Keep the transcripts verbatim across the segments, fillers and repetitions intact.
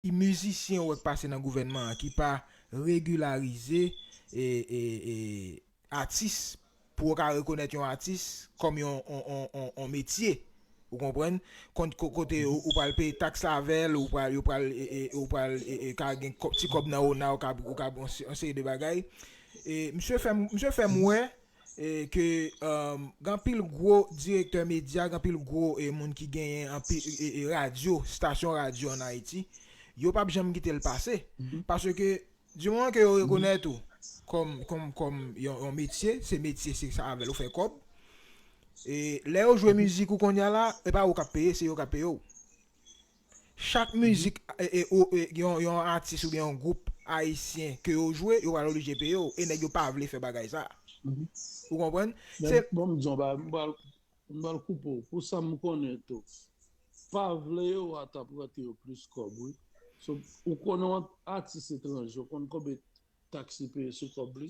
ki mizisyen ou wè k pase nan gouvènman an ki pa regilarize e, e, e, atis pou yo ka rekonèt yon atis kòm yon, yon, yon, yon, yon metye. Ou konprann? Kont, ko- kote ou, ou pral peye taks avè l, ou pral, yo pral, e, e, ou pral e, e, ka gen kò- ti kòb nan ona, ou ka, ou ka yon se- yon seri de bagay. E, misye fè m, misye fè m wè e, ke um, gen anpil gwo direktè medya, gen anpil gwo e, moun ki genyen anpil e, e, radyo, stasyon radyo ann Ayiti, yo p ap janm kite l pase. Paske, di moman ke yo rekonèt ou kòm, kòm, kòm yon, yon metye, se metye, se sa avè l ou fè kòb. E lè yo jwe mizik ou kounye a la, e pa ou k ap peye, se yo k ap peye w. Chak mizik e, e, o- e, yon, yon atis oubyen yon gwoup ayisyen ke yo jwe, yo pral oblije peye w. E nèg yo pa vle fè bagay sa. Ou konprann? Se Men bon, m di yon bagay, m pral, m pral koupe w. Pou sa m konnen tou, pa vle yo a t ap rantre yo plis kòb, wi. So, ou konnen yon atis etranje, ou konn konbyen taks li peye sou kòb li?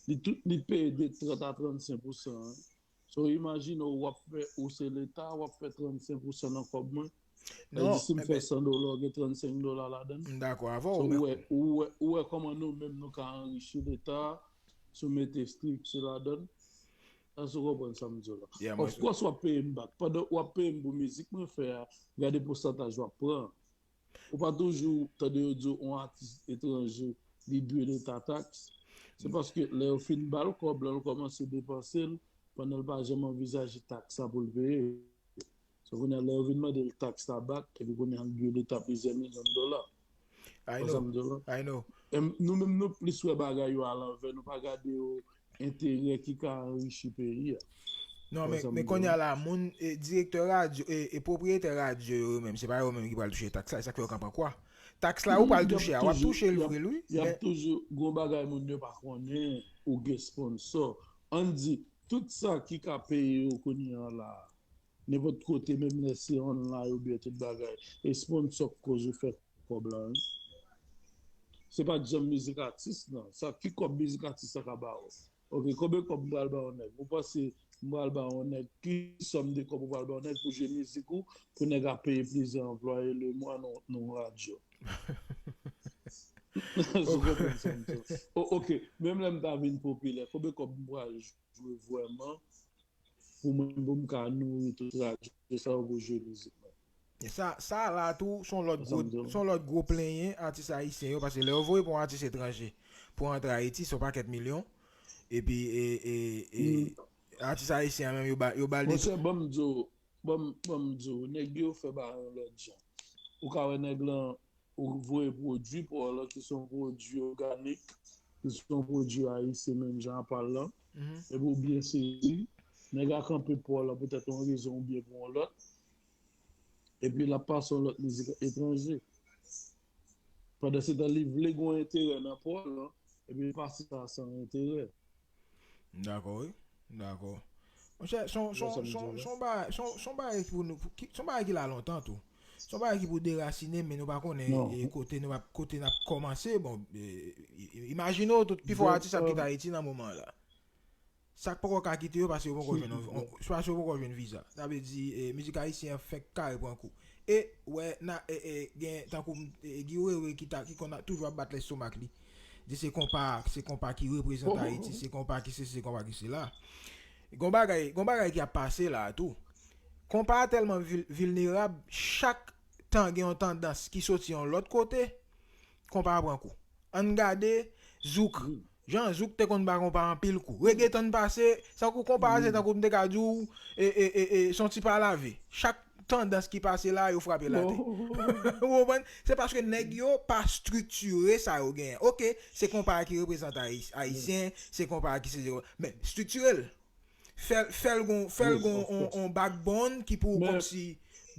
Li, tou, li peye de trant a trannsenk pousan, wi. So, imajine w, w ap fè, ou se Leta, w ap fè trannsenk pousan nan kòb mwen. Sa vle Non, di, si m fè men, san dola, w gen trannsenk dola ladan l. M dakò avè w, So, men ou wè, ou wè, ou wè kòman nou menm nou ka anrichi Leta si w mete estrikti ladan l. Èske w konprann sa m di w la? Yeah, mwen Of course, w ap peye m back. Pandan w ap peye m pou mizik mwen fè a, gade pousantaj w ap pran. Ou pa toujou tande yo di w yon atis etranje, li dwe Leta taks. Se paske lè yo fin ba l kòb, lè l kòmanse depanse l, pandan l pa janm anvizaje taks sa pou l peye. So, kounye a, lè yo vin mande l taks la back, epi kounye a, l dwe Leta plizyè milyon dola. I Ou know, sa m di w la? I know. E m- nou menm, nou plis wè bagay yo alanvè, nou pa gade yo enterè ki ka anrichi peyi a. Non, Ou men, sa m men di w kounye a la? la, moun, e, direktè radyo, e, e pwopriyetè radyo yo, yo menm, se pa yo menm ki pral touche taks la, e sa k fè yo kanpe an kwa. Taks la, ou pral touche a, w ap touche l vre, wi, Y ap men toujou, gon bagay moun yo pa konnen, ou gen sponsò. Ann di, tout sa ki ka peye yo kounye a la, nenpòt kote, menm lè se online oubyen tout bagay, e sponsò k koz ou fè kòb la, wi. Se pa t janm mizik atis, non. Sa, ki kòb mizik atis la ka ba w? Ok, konbyen kòb m pral ba yon nèg? Ou panse m pral ba yon nèg, ki sòm de kòb ou pral ba yon nèg pou jwe mizik ou, pou nèg ap peye plizyè anplwaye lemwa nan nan yon radyo? Èske w konprann sa m di w? O- Ok, menm lè m ta vin popilè, konbyen kòb m pral jwe vrèman pou mwen, pou m ka nouri tout radyo sa yo pou jwe mizik mwen? E sa, sa la tou, se yon lòt Ou sa gwo, m di w? se yon lòt gwo plenyen atis ayisyen yo, paske lè yo voye pou yon atis etranje pou rantre Ayiti, se yon pakèt milyon. Epi, e, e, e, Mm. atis ayisyen an menm, yo ba, yo ba l de Monchè, ban m di w, ban m, ban m di w, nèg yo fè bagay yon lòt jan. Ou ka wè nèg lan, ou voye pwodui pou w lan, ki se yon pwodui òganik, ki se yon pwodui ayisyen menm jan a pa l lan, Mhm. epi ou byen sezi, nèg la kanpe pou w lan poutèt yon rezon oubyen pou yon lòt, epi l ap pase yon lòt mizik etranje. Pandansetan, li vle gen yon enterè nan pa w lan, epi li pase sa san enterè. M dakò, wi. M dakò. Monchè, se yon, se Wè yon, sa m se di yon, w se la. yon bagay, se yon, se yon bagay ki pou nou, pou- ki- se yon bagay ki la lontan tou. Se yon bagay ki pou derasine, men nou pa konnen Non. e, kote nou ap, kote n ap kòmanse. Bon, e, i- i- imajine w tout, pifò Bon, atis ap kite um, Ayiti nan moman an la. Sa k poko ka kite yo, paske yo poko jwenn, yon- yon- paske yo poko jwenn viza. Sa vle di, e, mizik ayisyen an fenk kare pran kou. E, wè, na, e, e, gen, tankou, e, Guy Wewe ki ta, ki konn ap toujou ap bat lestomak li. Di se konpa, se konpa ki reprezante Ayiti, se konpa ki sesi, se konpa ki sela. Gon bagay, gon bagay ki ap pase la a tou. Konpa a tèlman vil- vilnerab, chak tan gen yon tandans ki soti yon lòt kote, konpa a pran kou. Ann gade Zouk. Jan Zouk te konn ba konpa anpil kou. Reggaeton pase, tankou konpa a se tankou m te ka di w, e, e, e, e, se yon ti pa lave. Chak tandans ki pase la, yo frape l atè. Ou konprann? Se paske nèg yo pa estriktire sa yo genyen. Ok, se konpa a ki reprezante Ayi- Ayisyen, se konpa a ki se. Men, estriktire l. Fè l, fè l gon, fè l gon on, on backbone ki pou kòmsi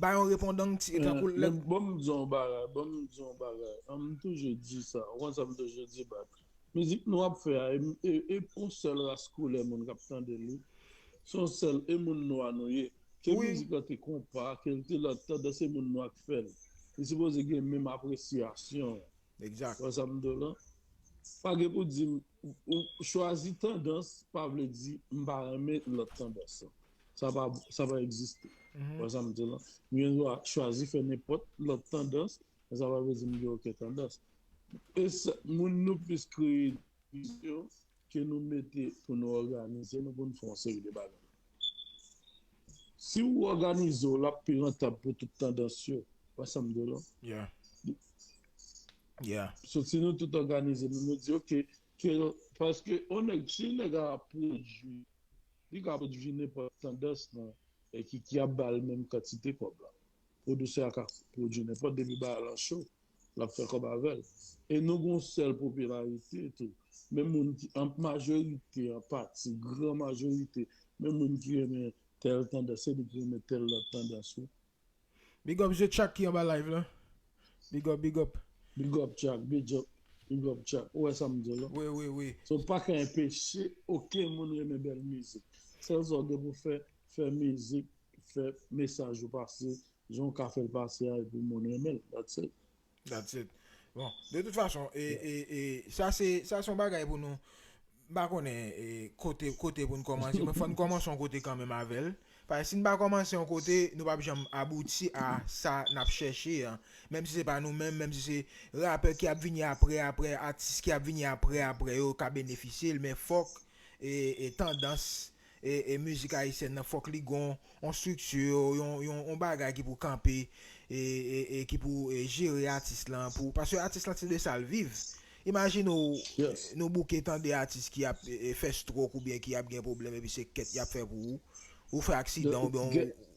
ba yon repondans ti, tankou lè. Men ban m di yon bagay, ban m di yon bagay. An, m toujou di sa. Ou konn sa m toujou di, Bak? Mizik nou ap fè a, e, e, e yon sèl ras koulè moun k ap tande l, wi. Se yon sèl, e moun nwa nou ye. Ke Wi. mizik lan te konpa, ke l te lòt tandans, se moun nwa k fè l. Li sipoze gen menm apresyasyon. Egzak. Wè sa m di w lan? Pa gen pou di m, ou, ou chwazi tandans, pa vle di m pa renmen lòt tandans lan. Sa pa, sa pa egziste. Mhm. Wè sa m di w lan? M gen dwa chwazi fè nenpòt lòt tandans, Men sa pa vle di m gen okenn tandans. E sa, moun nou plis kreye divizyon ke nou mete pou nou òganize nou, pou nou fè yon seri de bagay. Si w òganize w, l ap pi rantab pou tout tandans yo. Wè sa m di w la? Yeah. Yeah. So, si nou tout òganize nou, nou di, oke, ke, paske yon nèg, si nèg a ap pwodui, li ka pwodui nenpòt tandans lan, e ki, ki ap ba l menm kantite kòb la. Pwodisè a ka pwodui nenpòt depi bagay lan cho, l ap fè kòb avè l. E nou gon sèl popilarite tou. Men moun ki, an majorite, an pati, gran majorite, men moun ki renmen tèl tandans, se li ki renmen tèl lòt tandans wi. Big up ze Chak ki anba live lan. Big up, big up. Big up Chak, big up, big up Chak. Ou wè sa m di w la? Wi, wi, wi. So pa ka enpeche okenn moun renmen bèl mizik. Sèl sa w gen pou fè, fè mizik, fè mesaj ou pase, jan w ka fè l pase a, epi moun renmen l. That's it. That's it. Bon, de tout fason, e, e, e, sa se, sa se yon bagay pou nou, m pa konnen e, kote, kote pou n kòmanse, men fò n kòmanse yon kote kanmenm avè l. Paske si n pa kòmanse yon kote, nou p ap janm abouti a sa n ap chèche an. Menm si se pa nou menm, menm si se rapè ki ap vini apre, apre, atis ki ap vini apre, apre yo ka benefisye l, men fòk e, e tandans e, e mizik ayisyèn nan, fòk li gon yon strikti, yon, yon, yon bagay ki pou kanpe e, e, e ki pou e, jere atis lan, pou, paske atis lan se de sa l viv. Imajine w, Yes. Nou bouke tande atis ki ap e, e, fè stroke oubyen ki ap gen pwoblèm epi se kèt y ap fè pou ou. Ou fè aksidan oubyen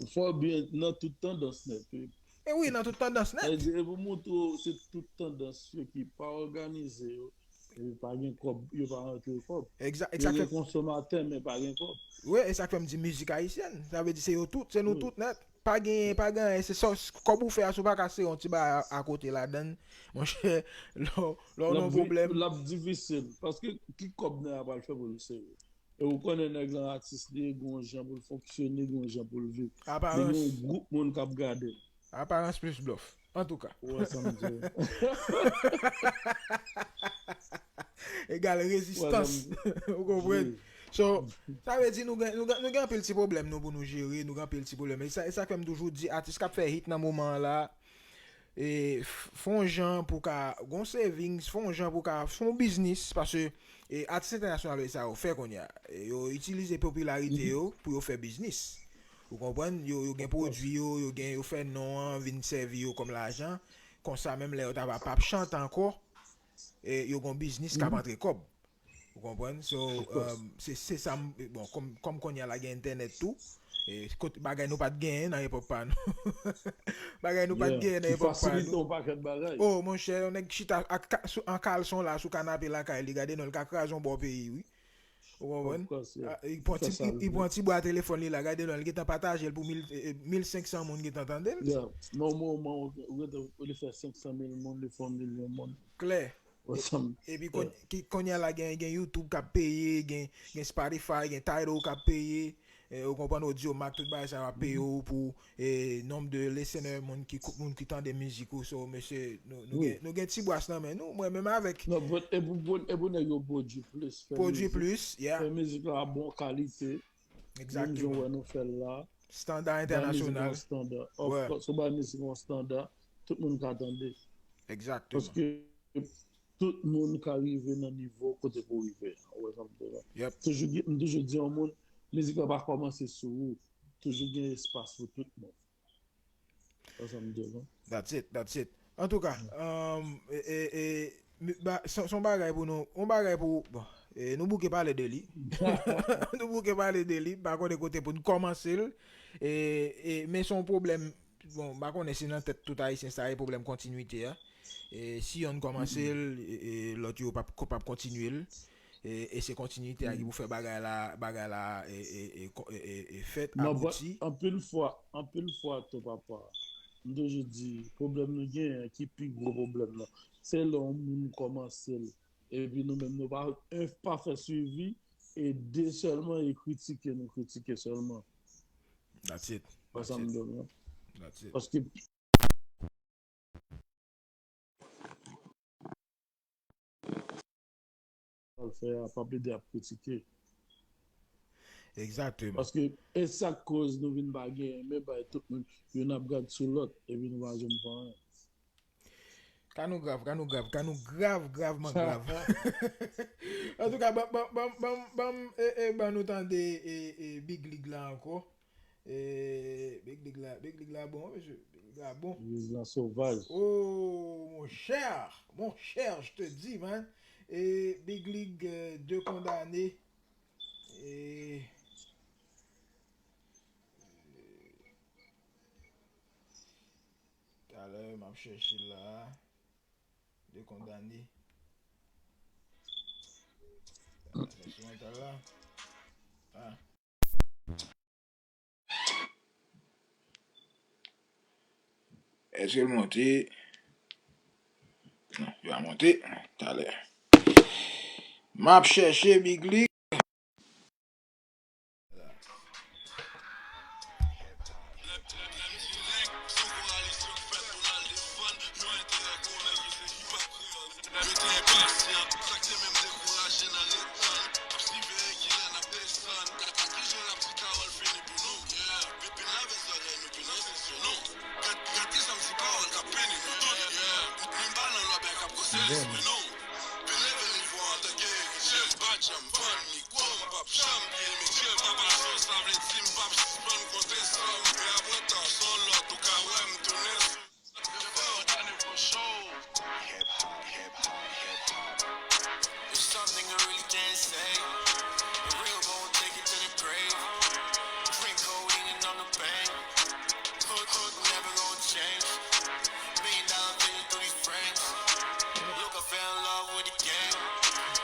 ou Fò byen nan tout tandans nèt wi. E wi, nan tout tandans Sa vle nèt. di, e pou montre w se tout tandans yo ki pa òganize yo, epi pa gen kòb, yo pa rantre kòb. Egzak, Yo egzak. gen konsomatè, men pa gen kòb. Wi, e sa k fè m di mizik ayisyèn. Sa vle di se yo tout, se nou tout nèt. Pa gen, pa gen, se sa, kòb ou fè a, si w pa ka sere yon ti bagay a, akote ladann, monchè, lè w, lè w nan yon pwoblèm. L ap difisil, paske ki kòb nèg la pral fè pou l sere? E ou konnen nèg lan atis li ye, gen yon jan pou l fonksyone, gen yon jan pou l viv. Li gen Aparans, yon gwoup moun k ap gade l. Aparans plis blòf. Antouka. Ou wè sa m di w? Egal rezistans. Ou konprann? So, sa vle di nou gen, nou gen, nou gen anpil ti pwoblèm nou pou nou jere, nou gen anpil ti pwoblèm. E sa, e sa k fè m toujou di atis k ap fè hit nan moman an la, e, f- fè yon jan pou ka gon savings, fè yon jan pou ka fè yon biznis, paske e, atis entènasyonal yo sa yo fè kounye a. E, yo itilize popilarite yo pou yo fè biznis. Ou konprann? Yo, yo gen pwodui yo, yo gen, yo fè non an vin sèvi yo kòm lajan. Konsa menm lè yo ta va p ap chante ankò, e, yo gon biznis k ap antre kòb. Ou konprann? So, um, se, se sa m, bon, kòm, kòm kounye a la gen entènèt tou, e, kote, bagay nou pa t genyen nan epòk pa nou. Bagay nou pa t genyen nan epòk pa nou. Yon pakèt bagay. Oh, monchè, yon nèg chita ak ka- sou- an kalson la sou kanape lakay li, gade non, l ka kraze yon bò peyi, wi. Ou konprann? Ah, li pran ti, li, li pran ti bwa telefòn li la, gade non, li gentan pataje l pou mil, eh, eh, mil senk san moun gentan tande l. Yeah. Nan yon moman, ou gentan, ou li fè senk san mil moun, li fè yon milyon moun. Klè. Wè sa m. Epi kon, ki, kounye a la gen, gen YouTube k ap peye, gen, gen Spotify, gen Tidal k ap peye. Eh, ou konprann, Audiomack, tout bagay sa yo ap peye w pou eh, nonb de listener, moun ki, kou- moun ki tande mizik ou. So, mesye, nou, nou, gen, nou gen ti bwas nan men nou, mwen menm avèk. Non, but e pou, pou, e pou nèg yo pwodui plis, fè Pwodui mizik, plis, yeah. Fè mizik la bon kalite, menm jan Egzakteman. Wè nou fè l la. Standa Bay mizik entènasyonal. Yon standa. Of Wè. Course, ou bay mizik yon standa, tout moun ka tande. Egzakteman. Paske tout moun ka rive nan nivo kote pou rive. Ou wè sa m di w la? Yep. Toujou gen, m toujou di yon moun, mizik la pa kòmanse sou ou. Toujou gen espas pou tout moun. Wè sa m di w la? That's it, that's it. Antouka, um, e, e, e, mi- ba- se se yon bagay pou nou, yon bagay pou, bon, e, nou bouke pale de li. Nou bouke pale de li, pa konnen kote pou n kòmanse l. E, e, men se yon pwoblèm, bon, m pa konnen si nan tèt tout Ayisyen sa, e pwoblèm kontinwite a. E, si yonn kòmanse l, e, e, lòt yo p ap, p ap kontinye l. E, e se kontinwite a ki pou fè bagay la, bagay la, e, e, e, ko- e, e, e fèt, Non, but abouti. Anpil fwa, anpil fwa tou papa, m toujou di, pwoblèm nou genyen, ki pi gwo pwoblèm nan, se lè yon moun kòmanse l, epi nou menm nou pa, en, pa fè swivi, e de sèlman, e kritike, nou kritike sèlman. That's it. Wè sa m di w la? That's it. Paske al fè a, pa plede ap kritike. Egzakteman. Paske e sa k koz nou vin pa genyen, men bay tout moun, youn ap gad sou lòt, epi nou pa janm fè anyen. Ka nou grav, ka nou grav, ka nou grav, gravman grav. Antouka, ban, ban, ban, ban, ban, e, e, ban nou tande e, e, Big League la ankò. E, Big League la, Big League la bon, mesye. Big League la bon. Big League la sovaj. Oh, mon cher, mon cher, je te dis, man. E Big League, euh, deux condamnés. E, talè, m ap chèche l la. Deux condamnés. Enstrimantal la. Ah. Èske l monte? Non, li pa monte. Talè. M ap chèche Big League.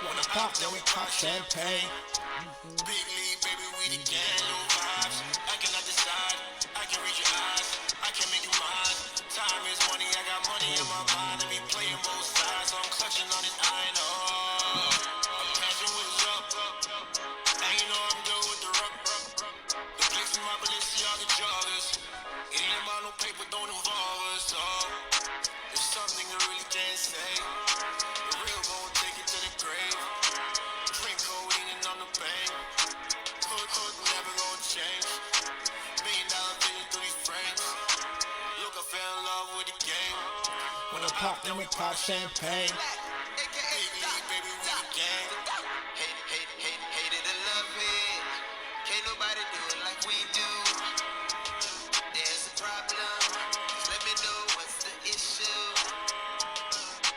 Wanna pop, then we pop champagne. Big league, baby, we the gang, no vibes. I cannot decide, I can read your eyes, I can make you mine. Time is money, I got money in my mind, and we playing both sides, so I'm clutching on this, I know. I'm catching what's up, and you know I'm good with the rub. The flicks in my Balenciaga joggers. It ain't about no paper, don't involve us, oh. It's something you really can't say. The real gon' take it to the grave. Drink codeine and I'm the pain. Hood, hood, never gon' change. Million dollar vision through these frames. Look, I fell in love with the game. Wanna pop, then we pop champagne. Big league, baby, we the gang. Hate, hate, hate, hate it or love it. Can't nobody do it like we do. There's a problem. Just let me know what's the issue.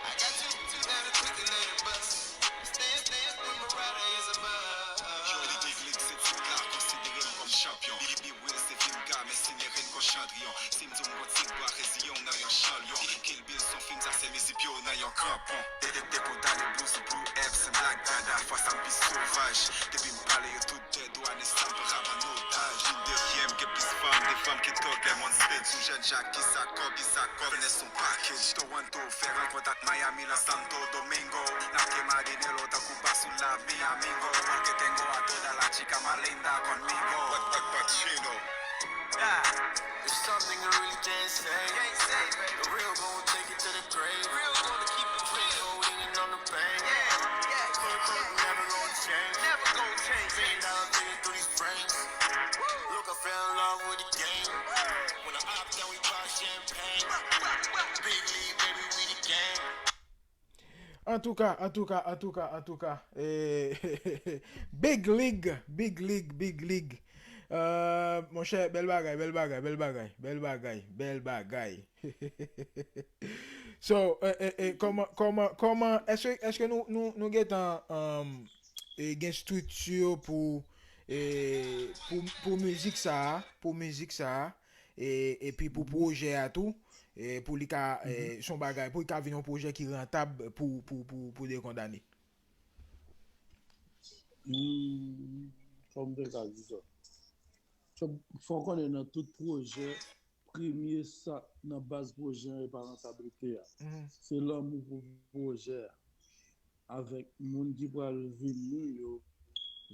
I got two, two that are quick and let it bust. Stand, stand with my rider is a bust. Yo, li Big League se tit la, konsidere m kòm chanpyon. Bibi Will se Vimga, men sinere n kon Chandriyon. Si m di w m gon tit bwa, reziyen w nan yon chan lyon. Kill Bill son fim, sa se mizik yo nan yon kanpon. De, de, de kondane blues, blue Epps, Black Dada, fwa sa m pi sovaj. Depi m pale yo tout dèdwane, sa m pa ka vann otaj. Vin de ryen, m gen plis fanm, de fanm ke tòg, lè monn sped sou jèn jak, kisa kòb, kisa kòb, fènès on package. Toronto, fè rankont ak Miami, la Santo Domingo. Nake madinelo, tankou Basula, Miami, go. Porque tengo a toda la chica más linda conmigo. What, what, what, you know? Ah, it's something you really can't say. Can't say, baby. The real gon' take it to the grave. Real gonna keep it real. Holding in on the pain. Yeah, yeah, yeah, yeah. Never gonna change. Never gonna change. Million dollar vision through these frames. Woo. Look, I fell in love with the game. When I opt out, we pop champagne. Big league, baby, we the gang. Antouka, antouka, antouka, antouka. Eh, Big League, Big League, Big League. Euh, monchè, bèl bagay, bèl bagay, bèl bagay, bèl bagay, bèl bagay. So, eh, eh, eh, kòman, kòman, kòman, èske, èske nou, nou, nou gentan, um, eh, gen estrikti pou, eh, pou, pou mizik sa a, pou mizik sa a, e, epi pou pwojè a tou, e, pou li ka, e, se yon bagay, pou li ka vin yon pwojè ki rantab pou, pou, pou, pou De Kondane. Hmm, kòm te ka di sa. Fò, fò konnen nan tout pwojè, premye sa nan baz pwojè an, e pa rantablite a. Se lanmou pou pwojè a. Avèk moun ki pral vini yo,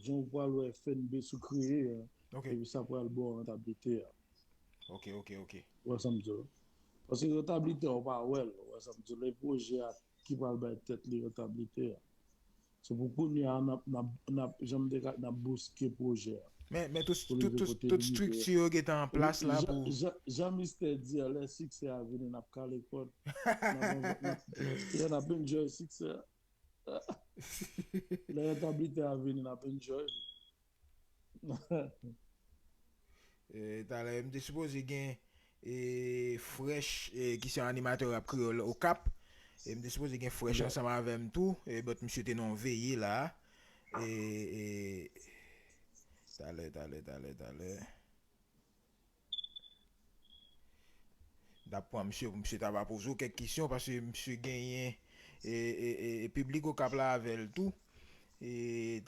jan w pral wè F N B sou kreye a, epi sa pral ba w rantablite a. Ok, ok, ok. Ou wè sa m di w? Paske rantablite a, ou pa wè l, ou wè sa m di w? E pwojè a ki pral bay tèt li rantablite a. Se pou kounye a, n ap, n ap, n ap, jan m te ka, n ap bouske pwojè a. Men, men tout, tout, tout, tout strikti yo gentan an plas la pou. Jan Mistè di a, lè siksè a vini, n ap kale kòd. N ap, n ap, yeah, n ap enjoy siksè a. Lè rentablite a vini, n ap enjoy. E, talè, m te sipoze gen e, Fresh, e, ki se yon animatè rap kreyòl Okap. E m te sipoze gen Fresh ansanm avè m tou. E, but misye te nan yon veye la. E, e, talè, talè, talè, talè. M t ap pran misye pou misye ta va poze w kèk kesyon, paske misye genyen e, e, e, e piblik Okap la avè l tou. E,